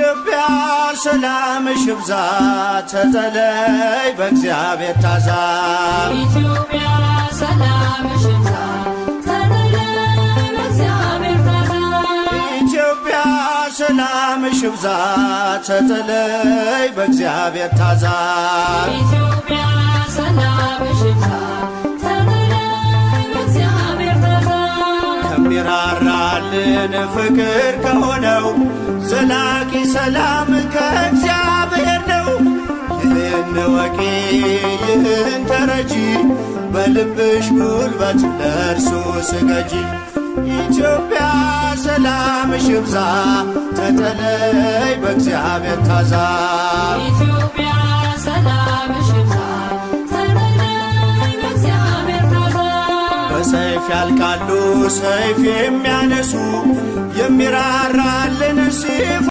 ኢትዮጵያ ሰላምሽ ይብዛ፣ ተጠለይ በእግዚአብሔር ታዛ። ኢትዮጵያ ሰላምሽ ይብዛ፣ ተጠለይ በእግዚአብሔር ታዛ። ኢትዮጵያ ሰላምሽ ይብዛ፣ ተጠለይ በእግዚአብሔር ታዛ። ኢትዮጵያ ሰላምሽ ይብዛ፣ ተጠለይ በእግዚአብሔር ታዛ። ከሚራራልን ፍቅር ከሆነው ዘላቂ ሰላም ከእግዚአብሔር ነው። ይህን እወቂ፣ ይህን ተረጂ፣ በልብሽ ጉልበት ለእርሱ ስገጂ። ኢትዮጵያ ሰላምሽ ይብዛ፣ ተጠለይ በእግዚአብሔር ታዛ። ኢትዮጵያ ሰላምሽ ይብዛ፣ ተጠለይ በእግዚአብሔር ታዛ። በሰይፍ ያልቃሉ ሰይፍ የሚያነሱ፣ የሚራራልን ሲፈ